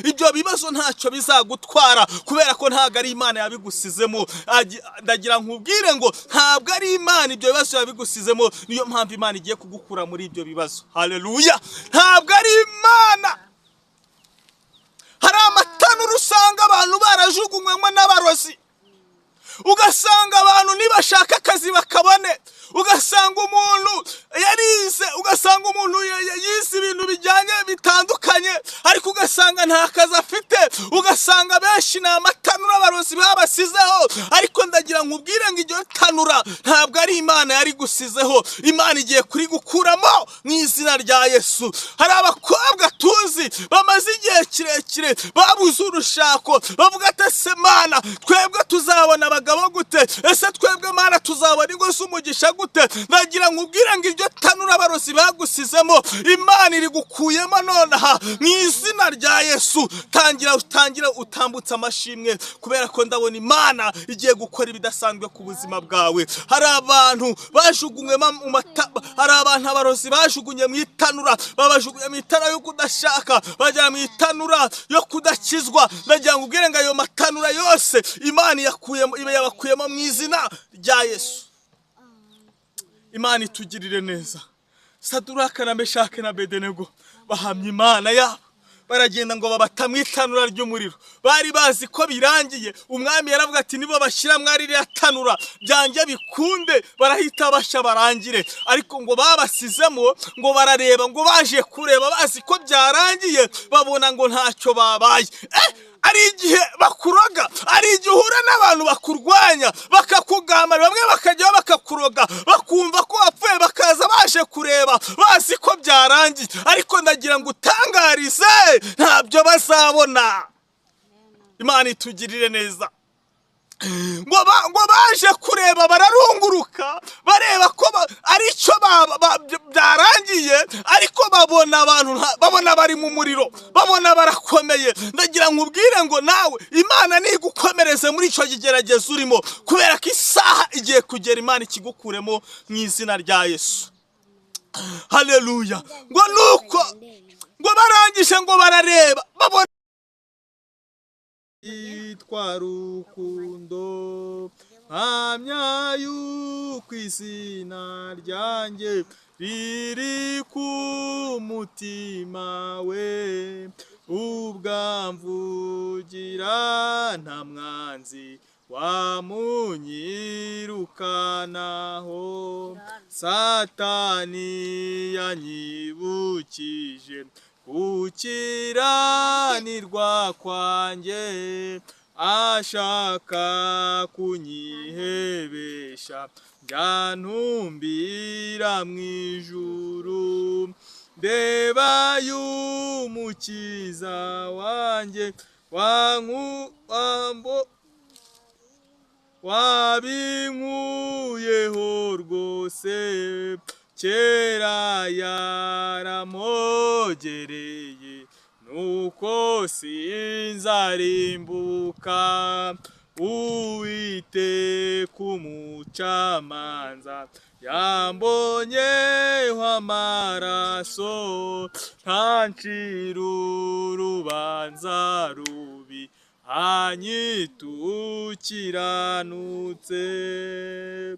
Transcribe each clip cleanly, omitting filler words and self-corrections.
Ibyo bibazo ntacyo bizagutwara, kubera ko ntabwo ari Imana yabigusizemo. Ndagira nkubwire ngo ntabwo ari Imana ibyo bibazo yabigusizemo. Niyo mpamvu Imana igiye kugukura muri ibyo bibazo. Haleluya! Ntabwo ari Imana. Hari amatanura usanga abantu barajugunywemo n'abarozi, ugasanga abantu nibashaka akazi bakabone, ugasanga umuntu yarize, ugasanga umuntu yize ibintu bijyanye bitandukanye, ariko ugasanga nta kazi afite, ugasanga benshi ni amatanura abarozi babasizeho. Ariko ndagira nkubwire ngo iryo tanura ntabwo ari Imana yari gusizeho, Imana igiye kurigukuramo mu izina rya Yesu. Hari abakobwa tuzi bamaze igihe kirekire babuze urushako, bavuga ati: "Ese Mana, twebwe tuzabona abagabo gute? Ese twebwe Mana tuzabona ingo z'umugisha gute?" Ndagira nkubwire ngo iryo tanura abarozi bagusizemo, Imana iri gukuyemo nonaha mu izina rya Yesu. Tangira utangire utambutse amashimwe, kubera ko ndabona Imana igiye gukora ibidasanzwe ku buzima bwawe. Hari abantu bajugunywe mu mata, hari abantu abarozi bajugunye mu itanura, babajugunye mu itanura yo kudashaka, bajya mu itanura yo kudakizwa. Ndagira ngo ubwire ngo ayo matanura yose Imana yakuyemo, yabakuyemo mu izina rya Yesu. Imana itugirire neza. Saduraka na Meshake na Abedenego bahamya Imana yabo, baragenda ngo babata mu itanura ry'umuriro. Bari bazi ko birangiye. Umwami yaravuga ati: "Nibo bashyira mwari ririya tanura, byanjye bikunde barahita bashya barangire." Ariko ngo babasizemo, ngo barareba, ngo baje kureba bazi ko byarangiye, babona ngo ntacyo babaye. Ari igihe bakuroga, ari igihe uhura n'abantu bakurwanya, bakakugambana, bamwe bakajyaho bakakuroga, bakumva ko wapfuye, bakaza baje kureba bazi ko byarangiye. Ariko ndagira ngo utangarize, ntabyo bazabona. Imana itugirire neza. Ngo baje kureba, bararunguruka bareba ko ari cyo byarangiye, ariko babona abantu babona bari mu muriro, babona barakomeye. Ndagira ngo ubwire ngo nawe Imana nigukomereze muri icyo kigeragezo urimo, kubera ko isaha igiye kugera Imana ikigukuremo mu izina rya Yesu. Haleluya! Ngo nuko ngo barangije, ngo barareba, babona yitwa Rukundo. Mpamya yuko izina ryanjye riri ku mutima we, ubwamvugira nta mwanzi wamunyirukanaho. Satani yanyibukije gukiranirwa kwanjye, ashaka kunyihebesha njya mu ijuru. Ndeba y'Umukiza wanjye wambo wabinkuyeho rwose, kera yaramogereye, nuko sinzarimbuka. Uwiteka umucamanza yambonyeho amaraso, ntancira urubanza rubi, anyitukiranutse.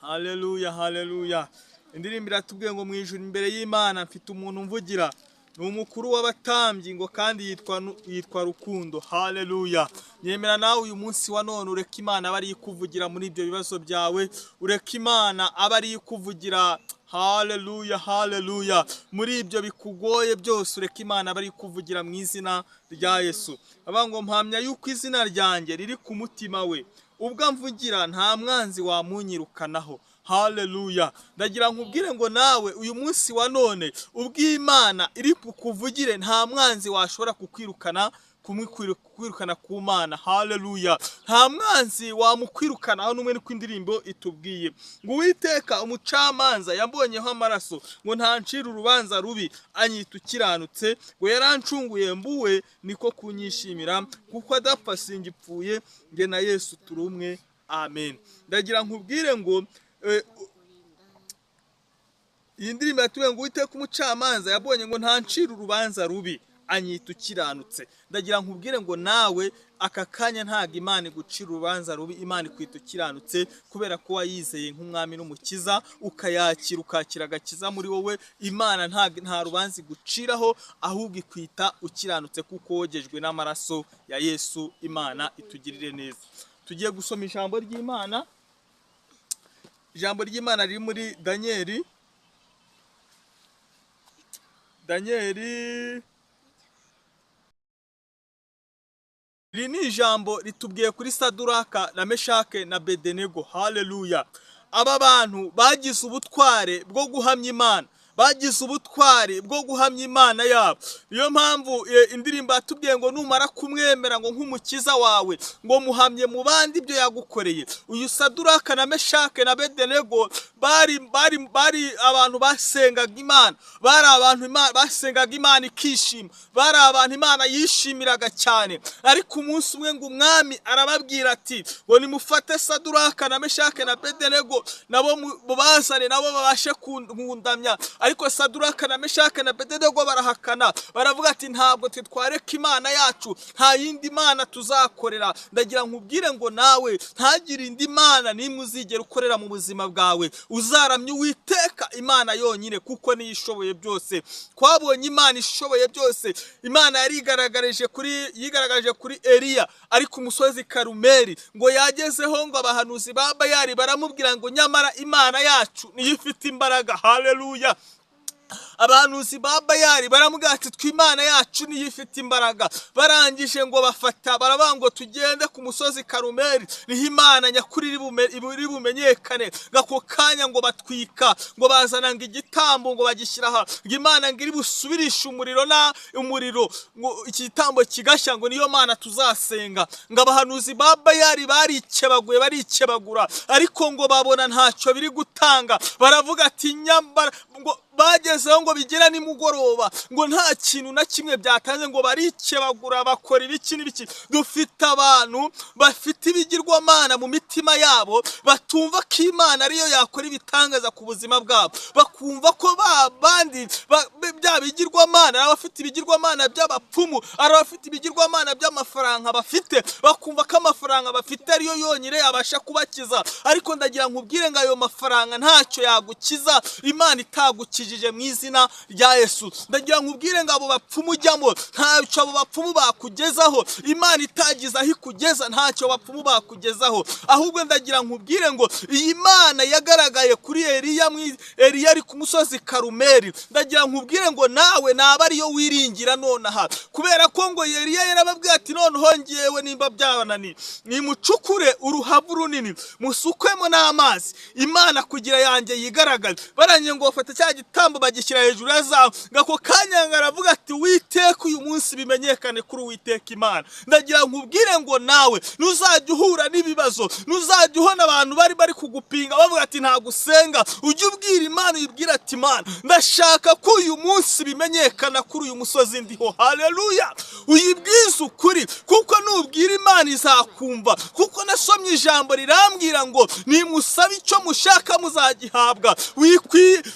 Haleluya, haleluya! Indirimbo iratubwiye ngo mu ijuru imbere y'Imana mfite umuntu umvugira, ni umukuru w'abatambyi, ngo kandi yitwa Rukundo. Haleluya! Nyemera nawe uyu munsi wa none ureke Imana aba ariyo ikuvugira muri ibyo bibazo byawe, ureke Imana aba ariyo ikuvugira. Haleluya, haleluya! Muri ibyo bikugoye byose, ureke Imana aba ariyo ikuvugira mu izina rya Yesu. Avuga ngo: "Mpamya yuko izina ryanjye riri ku mutima we, ubwo amvugira nta mwanzi wamunyirukanaho." Haleluya! Ndagira nkubwire ngo nawe uyu munsi wa none, ubwo Imana iri bukuvugire, nta mwanzi washobora kukwirukana, kwirukana ku Mana. Haleluya! Nta mwanzi wamukwirukana aho n'umwe. Niko indirimbo itubwiye ngo Uwiteka umucamanza yambonyeho amaraso, ngo ntancire urubanza rubi, anyita ukiranutse, ngo yarancunguye mbuwe, niko kunyishimira, kuko adapfa singipfuye, nge na Yesu turi umwe. Amen. Ndagira nkubwire ngo iyi ndirimbo yatubwiye ngo Uwiteka umucamanza yabonye ngo ntancire urubanza rubi. Anyita ukiranutse. Ndagira nkubwire ngo nawe aka kanya ntabwo Imana igucira urubanza rubi, Imana ikwita ukiranutse kubera ko wayizeye nk'umwami n'umukiza, ukayakira, ukakira agakiza muri wowe. Imana nta rubanza iguciraho, ahubwo ikwita ukiranutse kuko wogejwe n'amaraso ya Yesu. Imana itugirire neza. Tugiye gusoma ijambo ry'Imana. Ijambo ry'Imana riri muri Danieli. Danieli, iri ni ijambo ritubwiye kuri Saduraka na Meshake na Bedenego. Haleluya! Aba bantu bagize ubutware bwo guhamya Imana, bagize ubutwari bwo guhamya Imana yabo. Niyo mpamvu indirimbo yatubwiye ngo numara kumwemera ngo nk'umukiza wawe, ngo muhamye mu bandi ibyo yagukoreye. Uyu Saduraka na Meshake na Bedenego bari abantu basengaga Imana, bari abantu basengaga Imana ikishima, bari abantu Imana yishimiraga cyane. Ariko umunsi umwe ngo umwami arababwira ati ngo nimufate Saduraka na Meshake na Bedenego, nabo mubazane, nabo babashe kundamya. Ariko Saduraka na Meshake na Bedenego barahakana, baravuga ati ntabwo twe twareka Imana yacu, nta yindi mana tuzakorera. Ndagira nkubwire ngo nawe ntagire indi mana nimwe uzigera ukorera mu buzima bwawe, uzaramye Uwiteka Imana yonyine, kuko niyo ishoboye byose. Twabonye Imana ishoboye byose. Imana yigaragaje kuri Eliya ari ku musozi Karumeli, ngo yagezeho ngo abahanuzi ba Bayali baramubwira ngo nyamara Imana yacu niyo ifite imbaraga. Haleluya! Abahanuzi ba Bayali baramubwira ati twe Imana yacu niyo ifite imbaraga. Barangije ngo bafata, baravuga ngo tugende ku musozi Karumeli niho Imana nyakuri iri bumenyekane. Ako kanya ngo batwika, ngo bazana ngo igitambo ngo bagishyira aha, ngo Imana ngo iri busubirishe umuriro na umuriro, ngo iki gitambo kigashya, ngo niyo Mana tuzasenga. Ngo abahanuzi ba Bayali barikebaguye, barikebagura, ariko ngo babona ntacyo biri gutanga. Baravuga ati nyambara, ngo bagezeho ngo bigera nimugoroba, ngo nta kintu na kimwe byatanze, ngo barikebagura, bakora ibiki n'ibiki. Dufite abantu bafite ibigirwamana mu mitima yabo, batumva ko Imana ariyo yakora ibitangaza ku buzima bwabo, bakumva ko ba bandi bya bigirwamana, ari abafite ibigirwamana by'abapfumu, ari abafite ibigirwamana by'amafaranga bafite, bakumva ko amafaranga bafite ariyo yonyine yabasha kubakiza. Ariko ndagira nkubwire ngo ayo mafaranga ntacyo yagukiza Imana itagukijije mu izina rya Yesu. Ndagira nkubwire ngo abo bapfumu ujyamo ntacyo abo bapfumu bakugezaho, Imana itagize aho ikugeza ntacyo bapfumu bakugezaho. Ahubwo ndagira nkubwire ngo iyi Mana yagaragaye kuri Eliya, Eliya ari ku musozi Karumeli, ndagira nkubwire ngo nawe naba ariyo wiringira nonaha, kubera ko ngo Eliya yarababwiye ati noneho ngewe nimba byabananiye nimucukure uruhavu runini musukwemo n'amazi, Imana kugira yanjye yigaragaze. Barangije ngo bafata cya gitambo bagishyira hejuru ya zahabu. Ako kanya ngo aravuga ati Uwiteka uyu munsi bimenyekane kuri Uwiteka Imana. Ndagira nkubwire ngo nawe nuzajya uhura n'ibibazo, nuzajya uhona abantu bari kugupinga bavuga ati ntagusenga, ujye ubwira Imana, uyibwire ati Imana ndashaka ko uyu munsi bimenyekana kuri uyu musozi ndiho. Haleluya! Uyibwize ukuri, kuko nubwira Imana izakumva. Kuko nasomye ijambo rirambwira ngo nimusabe icyo mushaka muzagihabwa.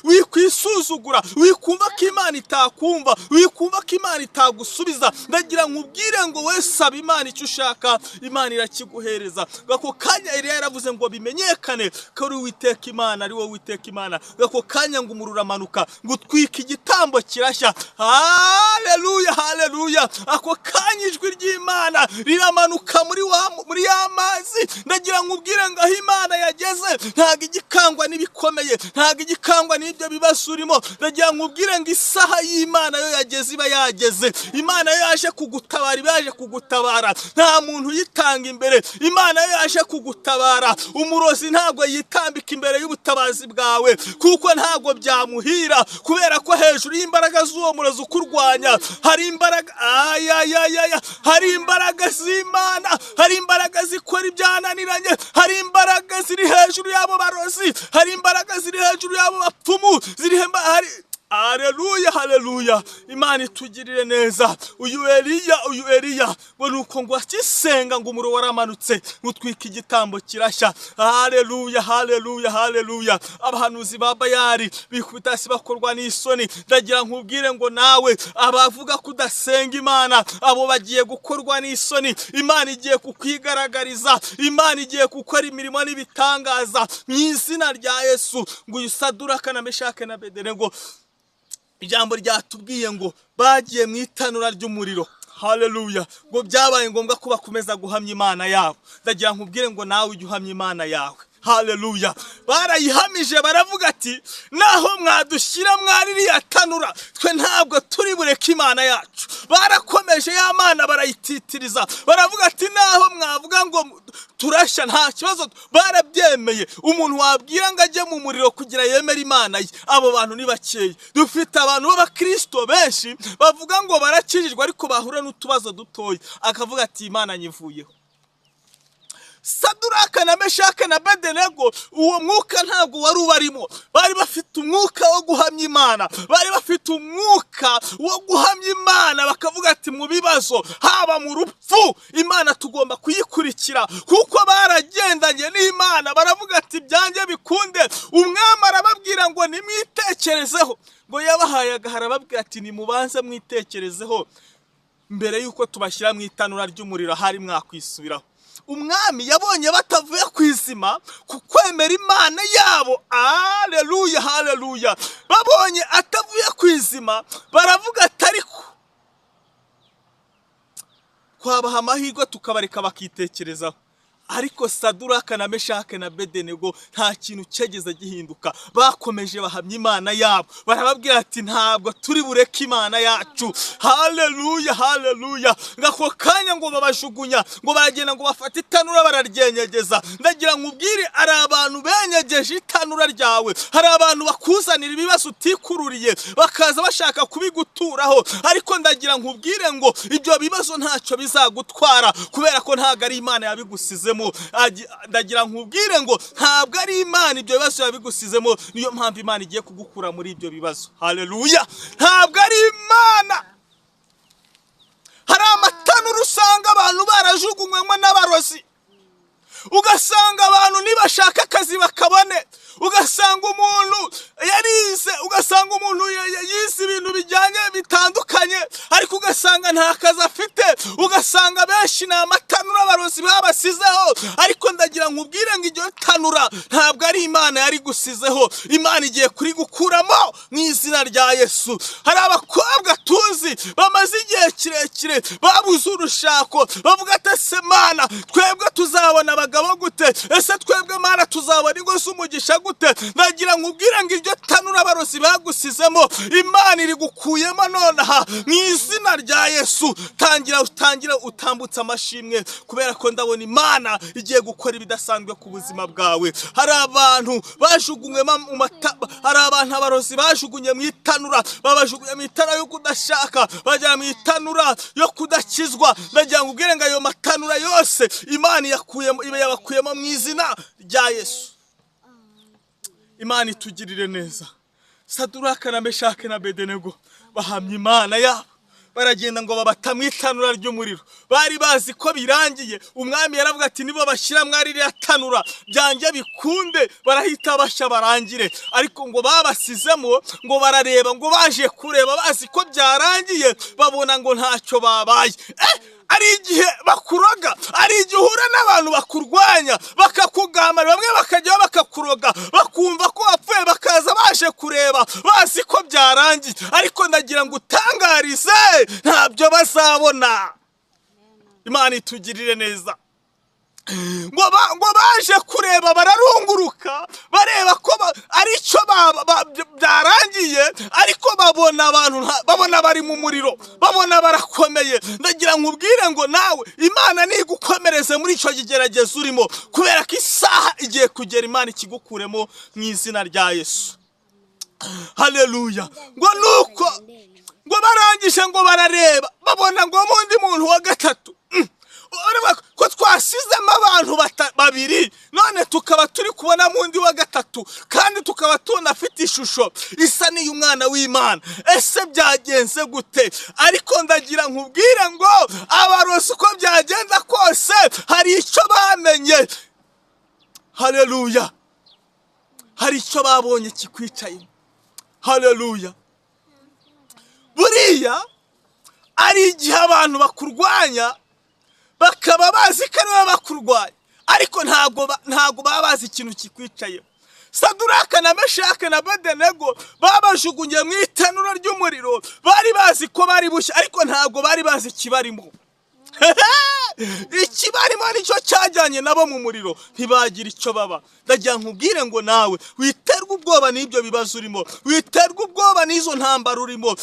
Wikwisuzugura, wikumva ko Imana itakumva, wikumva ko Imana itagusubiza. Ndagira nkubwire ngo we saba Imana icyo ushaka, Imana irakiguhereza. Ako kanya Eliya yaravuze ngo bimenyekane ko ari Uwiteka Imana, ari wowe Uwiteka Imana. Ako kanya ngo umuriro uramanuka, ngo utwike igitambo kirashya. Haleluya, haleluya! Ako kanya ijwi ry'Imana riramanuka muri ya mazi. Ndagira nkubwire ngo aho Imana yageze ntabwo igikangwa n'ibikomeye, ntabwo igikangwa n'ibyo bibazo urimo. Ndagira nkubwire ngo isaha y'Imana yo yageze iba yageze. Imana yo yaje kugutabara, iba yaje kugutabara, nta muntu uyitanga imbere. Imana yo yaje kugutabara. Umurozi ntabwo yitambika imbere y'ubutabazi bwawe, kuko ntabwo byamuhira, kubera ko hejuru y'imbaraga z'uwo murozi ukurwanya hari imbaraga, ayayayaya, hari imbaraga z'Imana, hari imbaraga zikora ibyananiranye, hari imbaraga ziri hejuru y'abo barozi, hari imbaraga ziri hejuru y'abo bapfumu, ziri hari Aleluya, haleluya! Imana itugirire neza. Uyu Eliya ngo nuko ngo akisenga, ngo umuriro waramanutse utwika igitambo kirashya. Haleluya, haleluya, haleluya! Abahanuzi ba Bayari bikubita hasi bakorwa n'isoni. Ndagira nkubwire ngo nawe abavuga ko udasenga Imana, abo bagiye gukorwa n'isoni. Imana igiye kukwigaragariza, Imana igiye gukora imirimo n'ibitangaza mu izina rya Yesu. Ngo uyu Saduraka na Meshake na Bedenego, ijambo ryatubwiye ngo bagiye mu itanura ry'umuriro. Haleluya! Ngo byabaye ngombwa ko bakomeza guhamya Imana yabo. Ndagira nkubwire ngo nawe ujye uhamya Imana yawe. Haleluya! Barayihamije, baravuga ati: "Naho mwadushyira mwaririya tanura, twe ntabwo turi bureke Imana yacu." Barakomeje, ya Mana barayititiriza, baravuga ati: "Naho mwavuga ngo turashya, nta kibazo." Barabyemeye. Umuntu wabwira ngo ajye mu muriro kugira yemere Imana ye, abo bantu ni bakeya. Dufite abantu b'abakirisito benshi bavuga ngo barakijijwe, ariko bahura n'utubazo dutoya akavuga ati: "Imana nyivuyeho." Saduraka na Meshake na Bedenego, uwo mwuka ntabwo wari ubarimo. Bari bafite umwuka wo guhamya Imana, bari bafite umwuka wo guhamya Imana, bakavuga ati: "Mu bibazo, haba mu rupfu, Imana tugomba kuyikurikira," kuko baragendanye n'Imana. Baravuga ati: "Byanjye bikunde." Umwami arababwira ngo nimwitekerezeho. Ngo yabahaye agahara, arababwira ati: "Nimubanze mwitekerezeho mbere y'uko tubashyira mu itanura ry'umuriro, hari mwakwisubiraho." Umwami yabonye batavuye ku izima ku kwemera Imana yabo. Aleluya, haleluya! Babonye atavuye ku izima, baravuga ati: "Ariko twabaha amahirwe tukabareka bakitekerezaho." Ariko Saduraka na Meshake na Bedenego nta kintu cyageze gihinduka. Bakomeje bahamya Imana yabo, barababwira ati: "Ntabwo turi bureke Imana yacu." Haleluya, haleluya! Ngo ako kanya ngo babajugunya, ngo baragenda ngo bafate itanura bararyenyegeza. Ndagira nkubwire, hari abantu benyegeje itanura ryawe. Hari abantu bakuzanira ibibazo utikururiye, bakaza bashaka kubiguturaho. Ariko ndagira nkubwire ngo ibyo bibazo ntacyo bizagutwara, kubera ko ntabwo ari Imana yabigusizemo. Ndagira nkubwire ngo ntabwo ari Imana ibyo bibazo yabigusizemo. Niyo mpamvu Imana igiye kugukura muri ibyo bibazo. Haleluya! Ntabwo ari Imana. Hari amatanura usanga abantu barajugunywemo n'abarozi, ugasanga abantu nibashaka akazi bakabone, ugasanga umuntu yarize, ugasanga umuntu yize ibintu bijyanye bitandukanye, ariko ugasanga nta kazi afite. Ugasanga benshi ni amatanura abarozi babasizeho. Ariko ndagira nkubwire ngo iryo tanura ntabwo ari Imana yari gusizeho. Imana igiye kurigukuramo mu izina rya Yesu. Hari abakobwa tuzi bamaze igihe kirekire babuze urushako, bavuga ati: "Ese Mana, twebwe tuzabona abagabo gute? Ese twebwe, Mana, tuzabona ingo z'umugisha gute?" Ndagira nkubwire ngo iryo tanura abarozi bagusizemo, Imana iri gukuyemo nonaha mu izina rya Yesu. Tangira, utangire utambutse amashimwe, kubera ko ndabona Imana igiye gukora ibidasanzwe ku buzima bwawe. Hari abantu bajugunywe mu mata, hari abantu abarozi bajugunye mu itanura, babajugunye mu itanura yo kudashaka, bajya mu itanura yo kudakizwa. Ndagira ngo ubwire ngo ayo matanura yose Imana yakuyemo, yabakuyemo mu izina rya Yesu. Imana itugirire neza. Saduraka na Meshake na Bedenego bahamya Imana yabo, baragenda ngo babata mu itanura ry'umuriro. Bari bazi ko birangiye. Umwami yaravuga ati: "Nibo bashyira mwari ririya tanura, byanjye bikunde, barahita bashya barangire." Ariko ngo babasizemo, ngo barareba, ngo baje kureba bazi ko byarangiye, babona ngo ntacyo babaye. Ari igihe bakuroga, ari igihe uhura n'abantu bakurwanya, bakakugambana, bamwe bakajyaho bakakuroga, bakumva ko wapfuye, bakaza baje kureba bazi ko byarangiye. Ariko ndagira ngo utangarize, ntabyo bazabona. Imana itugirire neza. Ngo baje kureba, bararunguruka bareba ko ari cyo byarangiye, ariko babona abantu babona bari mu muriro, babona barakomeye. Ndagira nkubwire ngo nawe Imana nigukomereze muri icyo kigeragezo urimo, kubera ko isaha igiye kugera Imana ikigukuremo mu izina rya Yesu. Haleluya! Ngo nuko ngo barangije, ngo barareba, babona ngo mundi muntu wa gatatu. Urabona ko twasizemo abantu babiri, None tukaba turi kubonamo undi wa gatatu, kandi tukaba tubona afite ishusho isa n'iy'umwana w'Imana. Ese byagenze gute? Ariko ndagira nkubwire ngo abarozi, uko byagenda kose, hari icyo bamenye. Haleluya! Hari icyo babonye kikwicayemo. Haleluya! Buriya ari igihe abantu bakurwanya bakaba bazi ko ari wowe bakurwanya, ariko ntabwo baba bazi ikintu kikwicayemo. Saduraka na Meshake na Abedenego babajugunye mu itanura ry'umuriro, bari bazi ko bari bushye, ariko ntabwo bari bazi ikibarimo. Ikibarimo nicyo cyajyanye nabo mu muriro, ntibagira icyo baba. Ndagira nkubwire ngo nawe witerwa ubwoba n'ibyo bibazo urimo, witerwa ubwoba n'izo ntambara urimo.